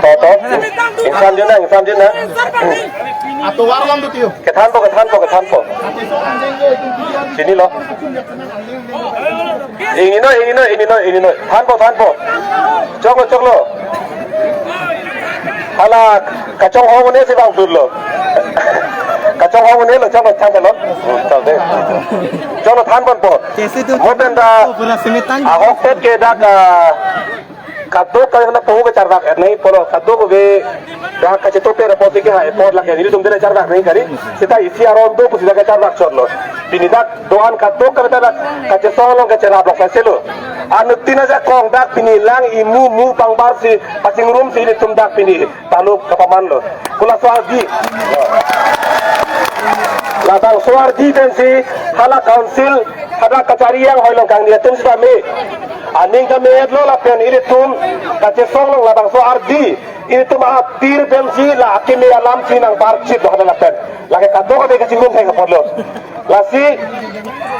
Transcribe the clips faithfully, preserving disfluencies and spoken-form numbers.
To, to. Ingsamjun nang, ingsamjun nang. Atovar alam do tiyo. Kethanpo, kethanpo, kethanpo. Chinilo. Ingnoi, ingnoi, ingnoi, ingnoi. Thanpo, thanpo. Choklo, choklo. Hala kachonghong un-e si bang dul lo. Kachonghong un-e lo, choklo, thanpo lo. Hmm, choklo. Choklo, thanponpo. Mo pen ta pura semetang. Ahokpet ke dak, ah, kadokave na poho kacharvak ernai pulo, kadokave dak kachetope ra poti ke hai pot lake nelitum dele charvak nai kali. Seta isi aron do pusi dak kacharvak chotlo. Pini dak do-an kadokave ta dak kachesong along kacherap lok pasi lo. Anuttin ajakong dak pini lang imu mu pangbar si, pachingrum si nelitum dak pini taluk kapaman lo. Kula so ardi. Labangso ardi pensi hala council hadak kachari anghoi along kangni atum sitame aning kame-et lo lapen ilitum kachesong along labangso ardi ilitum atir pensi la akeme alam si nangbarchit lo hadak lapen. Lake kadokave kachingrum thek apotlo. Lasi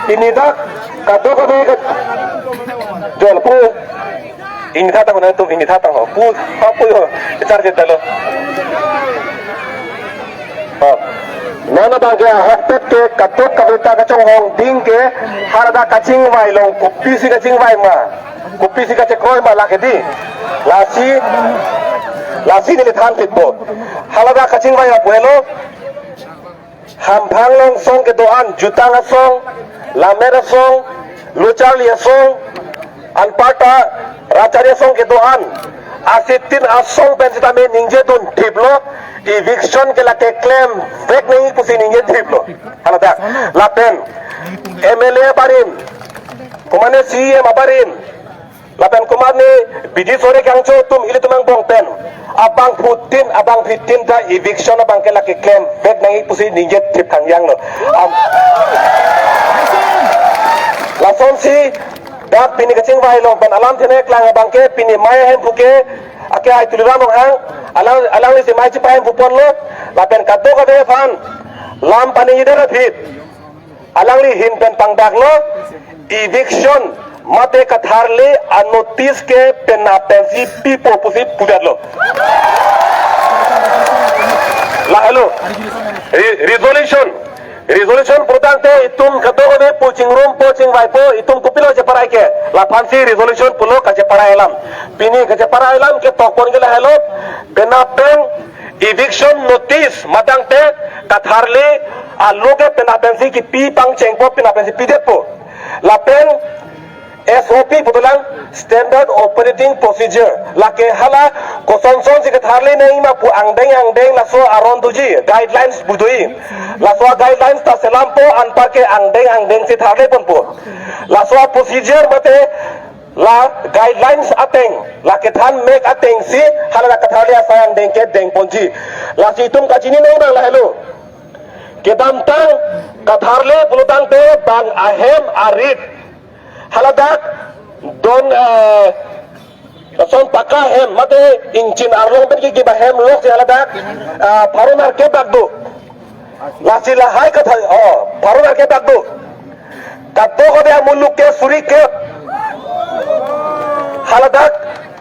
pini dak kadokave ka-, jol pu. Ingni tha tang ho, nangtum ingni tha tang ho. Pu, ha pu ho. Char chita lo. Ha. Non abang ke ahokpet ke kadokave ta kachonghong ding ke hala dak kachingvai along kopisi kachingvai ma. Kopisi kachekroi ma lake di. Lasi, lasi neli than thippo. Hala dak kachingvai apu helo. Hamphang along asong kedo-an, jutang asong, lammet asong, lo charli asong, anparta rat chari asong kedo-an. Asitin asong pen sitame ningjedun thiplo, eviction ke lake klemvek nangji pusi ningje thiplo. Hala dak, lapen M L A abarim, komatne C E M abarim, lapen komatne bidi sore kangcho atum ilitum angbong pen abangphutin, abangphitin ta eviction abang ke lake klemvek nangji pusi ningje thip thangjang lo. Am-, lasonsi dak pini kachingvai along pen alam thenek lang abang ke pini mei ahemphu ke ake ai Tuliram Ronghang alang, alangli si mei chepahemphu ponlo lapen kadokave aphan lam paningjedet aphi alangli ahin pen pangdaklo, eviction mate katharle a-notice ke penap pensi pipo pusi pudetlo. Lahelo. Re-, resolution. Resolution putangte itum kadokave pu chingrumpo chingvaipo itum kopilo cheparai ke. Laphansi resolution pulo kacheparai alam. Pini kacheparai alam ketok pon ke lahelo. Penap pen eviction notice matangte katharle aloke penap pensi kipi pangchengpo penap pensi pidetpo. Lapen S O P putolang Standard Operating Procedure. Lake hala kosonson si katharle nangji ma pu angdeng angdeng laso aron doji, guidelines pu doji. Laso guidelines ta selampo anparke angdeng angdeng si tharle ponpo. Laso procedure mate la guidelines ateng, la kethan mek atengsi hala la katharle asai angdeng ke dengponji. Lasi itum kachini nangdang lahelo. Kedamtang katharle pulotangte bang ahem arit. Hala dak don, eh, son pakka ahem mate ingchin arlong pen kiki ba hem lok si hala dak, eh, pharo nerkep bak do. Lasi lahai kathar, oh, pharo nerkep bak do. Kadokave amuluk ke suri kep. Hala dak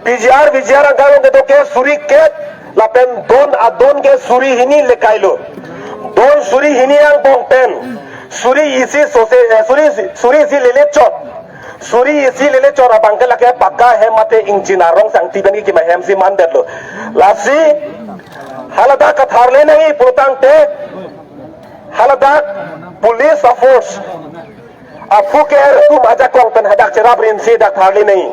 P G R, V G R angkang along kedo ke suri kep. Lapen don adon ke suri hini lekai lo. Don suri hini angbong pen suri isi sose, eh, suri isi, suri isi lele chot. Suri isi lele chot abang ke lake pakka hem mate ingchin arong sangti pen kima hem si mandetlo. Lasi hala dak katharle nangji pulotangte hala dak police force aphu ke atum ajakong pen hadak cherap rinsi dak tharle nangji.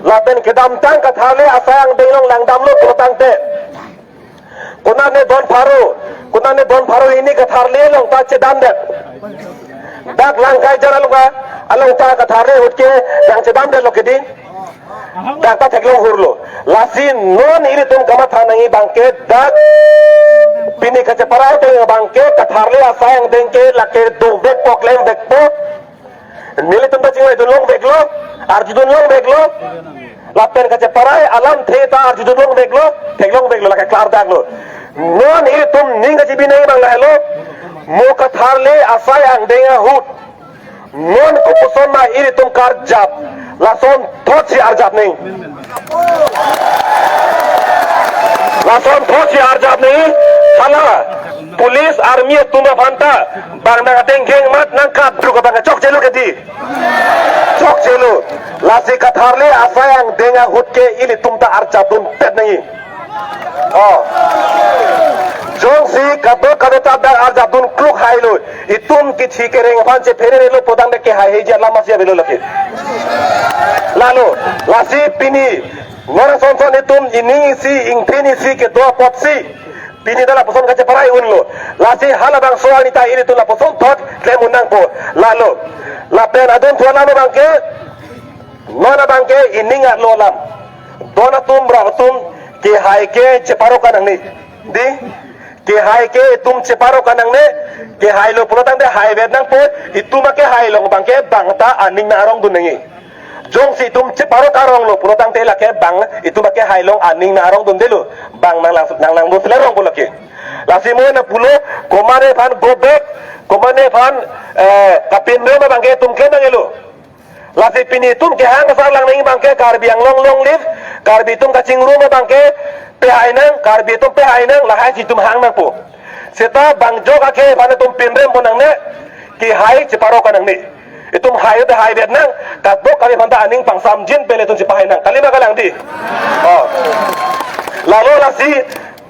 Lapen kedamtang katharle asai angdeng along langdamlo pulotangte don pharo, konane don pharo hini katharli along ta chedamdet. Dak Langkaijan along ka, along ta katharli ahut ke nangchedamdetlo kedi. Dak ta theklong hurlo. Lasi non ilitum kamatha nangji abangke dak pini kacheparai ateng abangke katharli asai angdeng ke lake dovek po, klemvek po. Nelitum ta chingvaidun longveklo, arjudun longveklo. Lapen kacheparai alamthe ta arjudun longveklo, theklongveklo, lake klardaklo. Non ilitum ning kachebi nangji abang lahelo. Mo katharli asai angdeng ahut non kopuson ma ilitum karjap, lasonthotsi arjap nangji. Lasonthotsi arjap nangji. Hala police, army atum aphan ta bang nang ateng keng mat nangkapdruk abang chokchelo kedi. Chokchelo. Lasi katharli asai angdeng ahut ke ilitum ta arjapdunpet nangji. Oh. Jongsi kadokave ta dak arjapdun kluk hailo. Itum kithi kereng aphan chepherelo putangte kehai heji alam masi avelo lake. Lalo, lasi pini non asonson itum ining isi, ingthin isi kedo apotsi pini ta lapuson kacheparai unlo. Lasi halabangso arni ta ilitum lapusonthot klem un nangpo. Lalo. Lapen adunthu alam abangke, non abangke ining arlo alam. Don atum, rat atum, kehai ke cheparo kanangne. Di, kehai ke itum cheparo kanangne, kehailo pulo tangte haivet nangpo, itum akehai along abangke bang ta aning nang-arongdun nangji. Jongsi itum cheparo karonglo pulo tangte lake bang itum akehai along aning nang-arongdundelo, bang nang lang, nang langdun selerong pulo ke. Lasi mo nangpulo, komatne aphan go back, komatne aphan, eh, kapinrem abangke itum klem nangjilo. Lasi pini itum kehang kasarlang nangji abangke Karbi Anglong long live, Karbi atum kachingrum abangke pehai nang, Karbi atum pehai nang, lahaisi itum hang nangpo. Seta bang jok akhei aphan itum pinrem pon nangne, kehai cheparo kanangne. Itum hai te haivet nang, kadokave aphan ta aning pangsamjin pen itum chepahai nang. Kalima kalang di. Oh. Lalo lasi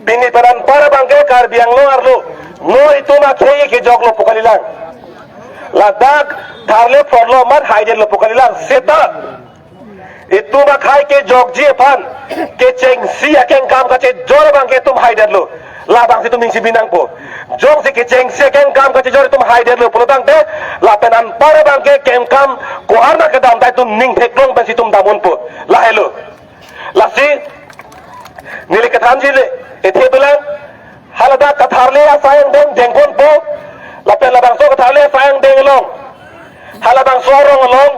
pini pen anpar abangke Karbi Anglong arlo non itum akhei kejoklo pu kalilang. Ladak tharle phorlo amat haidetlo pu kalilang. Seta itum akhei kejokji aphan kechengsi akengkam kachejor abangke itum haidetlo. Labangsi itum ning chibi nangpo. Jongsi kechengsi akengkam kachejor itum haidetlo pulo tangte, lapen anpar abangke kengkam ko-an kedam ta itum ning theklong pensi itum dam unpo. Lahelo. Lasi neli kethanji le, ethe dolang, haladak katharli asai angdeng dengponpo, lapen labangso katharli asai angdeng along, halabangso arong along,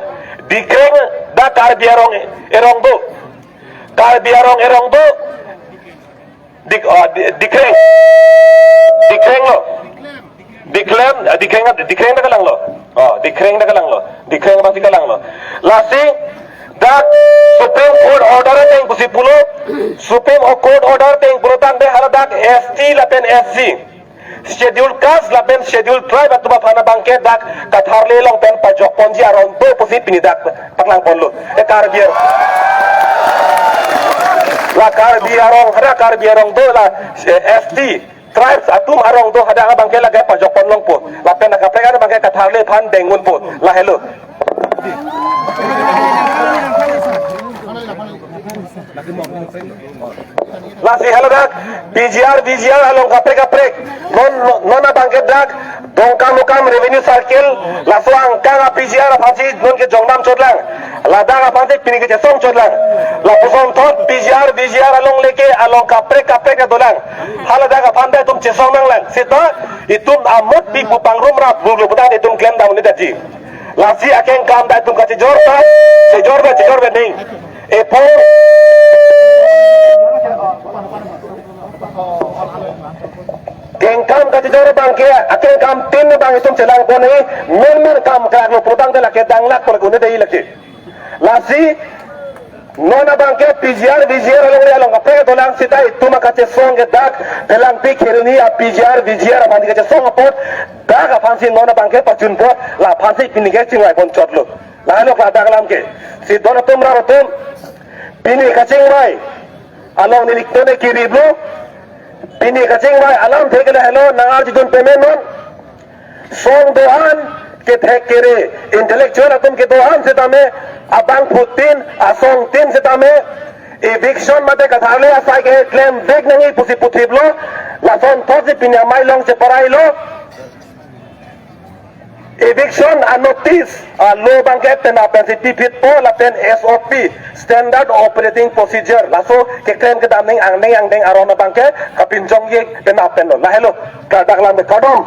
Dikreng, dak Karbi arong erong do. Karbi arong erong do. Dik, oh, di, Dikreng. Dikreng lo. Diklem, ah, Dikreng, Dikreng ta kalanglo. Oh, Dikreng ta kalanglo. Dikreng pasti kalanglo. Lasi dak Supreme Court order ateng pusi pulo, Supreme Court order ateng pulo tangte haladak S T lapen S C, Schedule Caste lapen Schedule Tribe atum aphan abangke dak katharli along pen pajokponji arong do pusi pini dak paklangponlo. E Karbi arong. La Karbi arong, hara Karbi arong do la, eh, S T. Tribes atum arong do hadak abangke lake pajokpon longpo. Lapen akaprek an abangke katharli aphan deng unpo. Lahelo. Lasi haladak P G R, V G R along kaprek kaprek. Non, non abangke dak Dongkamukam Revenue Circle, laso angkang a P G R aphansi non ke jongnam chotlang. Ladak aphansi pini kechesong chotlang. Lapusonthot P G R, V G R along leke along kaprek kaprek adolang. Haladak aphan ta itum chesong nanglang. Seta itum amut pi pu pangrum rap bulu puta itum klem dam ni daji. Lasi akengkam ta itum kachejor ta, chejor ta chejor bening. Epon kengkam kachejor abangke, akengkam tin abang itum chelangpon nangji, menmen kam krak lo putangte lake danglak pon kune dei lake. Lasi non abangke P G R, V G R along le along kaprek adolang seta itum akachesong ke dak Phelangpi Kheroni a P G R, V G R aphan kachesong apot dak aphansi non abangke pachunpot, la aphansi pini ke chingvaipon chotlo. Lahelo ladak alam ke. Si don atum rat atum, pini kachingvai along neli tone kiriblo. Pini kachingvai alamthe ke lahelo, nang-arjudun pemenon. Song do-an, kethek kere, intellectual atum kedo-an setame, abangphutin, asongtin setame, Eviction mate katharle asai ke klem vek nangji pusi puthiplo. Lasonthotsi pini amei along cheparailo. Eviction a-notice a-law abangke penap pensi piphitpo lapen S O P, Standard Operating Procedure, laso keklem kedam ning angdeng angdeng aron abangke kapinchongji penap penlo. Lahelo, kardom, kardom.